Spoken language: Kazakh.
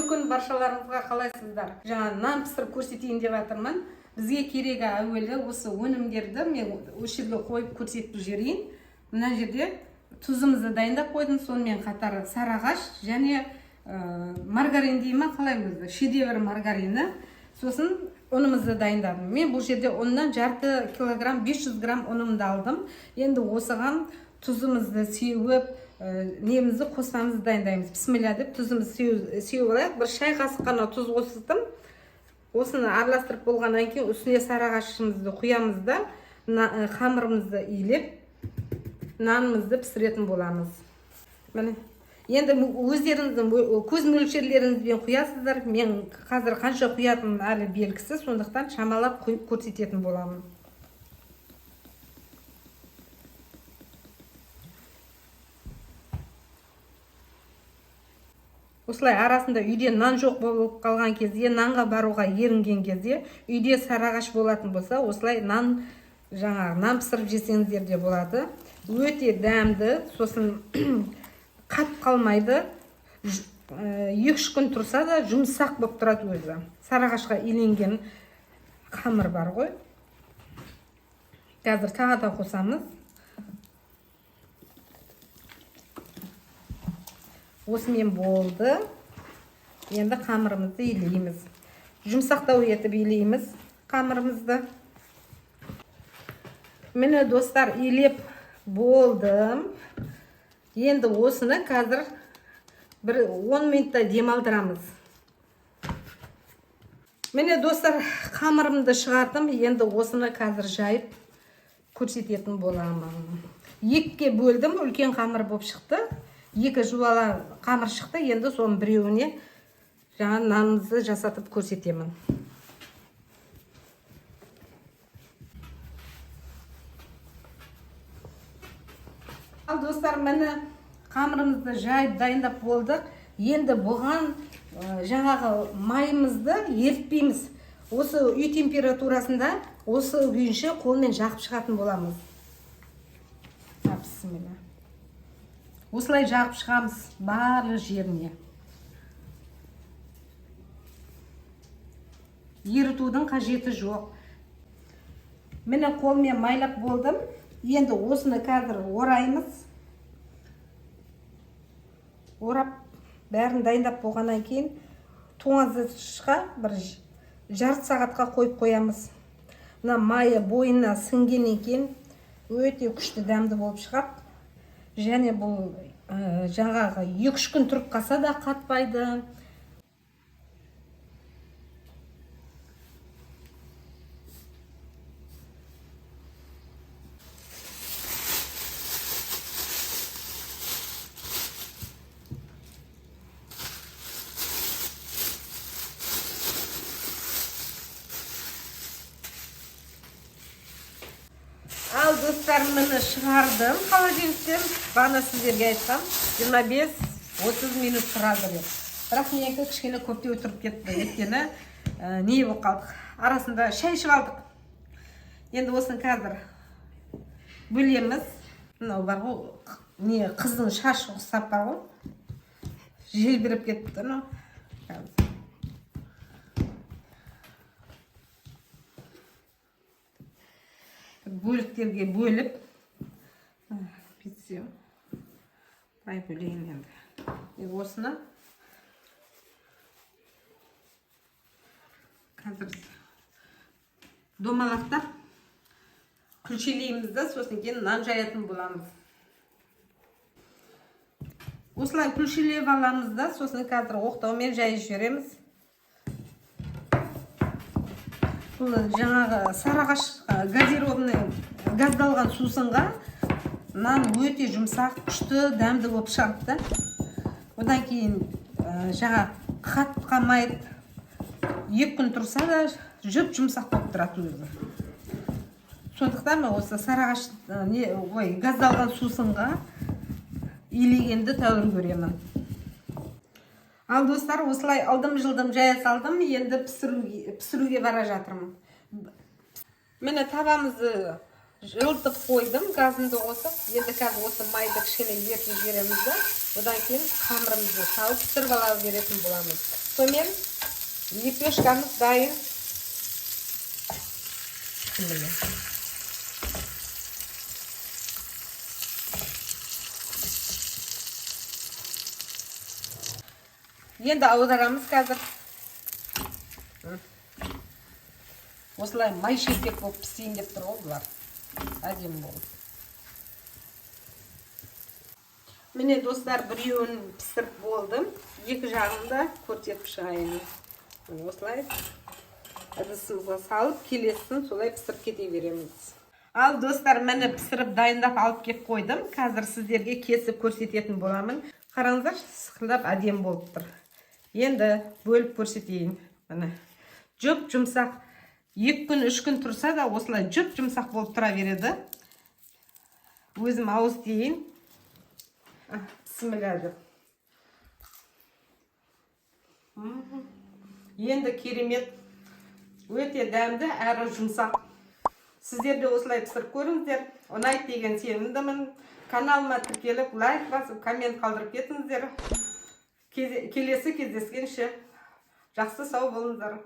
Күн баршаларыңызға, қалайсыздар? Жаңа нан пісіріп көрсетейін деп жатырмын. Бізге керегі әуелі осы өнімдерді мен осы жерге қойып көрсетіп жіберейін. Мына жерде тұзымызды дайындап қойдым, сонымен қатар сарыағаш және маргарин дей ма, қалай өзі, шедевр маргарині. Сосын ұнымызды дайындадым. Мен бұл жерде ұннан жарты килограмм 500 грамм ұнымды алдым. Енді осыған тұзымызды сеуіп, немізді, қоспамызды дайындаймыз. Бісміллә деп тұзымызды сеуіп алайық. Бір шай қасық қана тұз қостым. Осыны араластырып болғаннан кейін үстіне сарыағашымызды құямыз да, қамырымызды илеп, нанымызды пісіретін боламыз. Міне, енді өздеріңіздің көз мөлшерлеріңізбен құясыздар. Мен қазір қанша құятыным әлі белгісіз, сондықтан шамалап құйып көрсететін боламын. Осылай арасында үйде нан жоқ болып қалған кезде, нанға баруға ерінген кезде, үйде сарыағаш болатын болса, осылай нан, жаңағы нан пісіріп жесеңіздер де болады. Өте дәмді, сосын қатып қалмайды. 2-3 күн тұрса да жұмсақ болып тұрады өзі. Сарыағашқа иленген қамыр бар ғой. Қазір тағы да қосамыз. Осымен болды. Енді қамырымызды илейміз. Жұмсақтау етіп илейміз қамырымызды. Міне, достар, илеп болдым. Енді осыны қазір бір 10 минутта демалдырамыз. Міне, достар, қамырымды шығардым. Енді осыны қазір жайып көрсететін боламын. Екіге бөлдім, үлкен қамыр болып шықты. Екі жуала қамыр шықты. Енді соның біреуіне жаңа нанымызды жасатып көрсетемін. Ал, достар, міне, қамырымызды жайып дайындап болдық. Енді бұған жаңағы майымызды ерітпейміз. Осы үй температурасында осы күйінше қолмен жағып шығатын боламыз. Бісміллә. Осылай жағып шығамыз барлық жеріне. Ерітудің қажеті жоқ. Міне, қолмен майлап болдым. Енді осыны қазір ораймыз. Орап, бәрін дайындап болғаннан кейін тоңазытқышқа бір жарты сағатқа қойып қоямыз. Мына майы бойына сіңгеннен кейін өте күшті дәмді болып шығады. Және бұл жаңағы 2-3 күн тұрып қалса да қатпайды. Ал, достар, міне, шығардым холодильниктен. Бағана сіздерге айтқам, 25-30 минут тұрады деп. Бірақ менікі кішкене көптеу тұрып кетті. Өйткені не болып қалдық, арасында шай ішіп алдық. Енді осыны қазір бөлеміз. Мынау бар ғой, не, қыздың шашы ұқсап бар ғой, желбіреп кетті мынау. Қазір бөліктерге бөліп, бүйтсем, былай бөлейін енді. И осыны қазір домалақтап күлшелейміз да, сосын кейін нан жаятын боламыз. Осылай күлшелеп аламыз да, сосын қазір оқтаумен жайып жібереміз. Бұл жаңағы сарыағаш газированный, газдалған сусынға нан өте жұмсақ, күшті, дәмді болып шығады да. Одан кейін жаңа қатып қалмайды, 2 күн тұрса да жұп жұмсақ болып тұрады өзі. Сондықтан мен осы сарыағаш, не, ой, газдалған сусынға илегенді тәуір көремін. Ал, достар, осылай ылдым-жылдым жая салдым. Енді пісіруге бара жатырмын. Міне, табамызды Жылытып қойдым газымды қосып. Енді қазір осы майды кішкене ерітіп жібереміз да, одан кейін қамырымызды салып, пісіріп ала беретін боламыз. Сонымен, лепешкамыз дайын. Міне. Енді аударамыз қазір. Осылай май шелпек болып пісейін деп тұр ғой бұлар, әдемі болып. Міне, достар, біреуін пісіріп болдым. Екі жағын да көрсетіп шығайын. Міне, осылай ыдысымызға салып, келесісін солай пісіріп кете береміз. Ал, достар, міне, пісіріп, дайындап алып кеп қойдым. Қазір сіздерге кесіп көрсететін боламын. Қараңыздаршы, сықылдап әдемі болып тұр. Енді бөліп көрсетейін. Міне, жұп жұмсақ. 2 күн, 3 күн тұрса да, осылай жұп жұмсақ болып тұра береді. Өзім ауыз тиейін. Бісміллә деп. Енді керемет, өте дәмді әрі жұмсақ. Сіздер де осылай пісіріп көріңіздер, ұнайды деген сенімдімін. Каналыма тіркеліп, лайк басып, коммент қалдырып кетіңіздер. Келесі кездескенше жақсы, сау болыңыздар.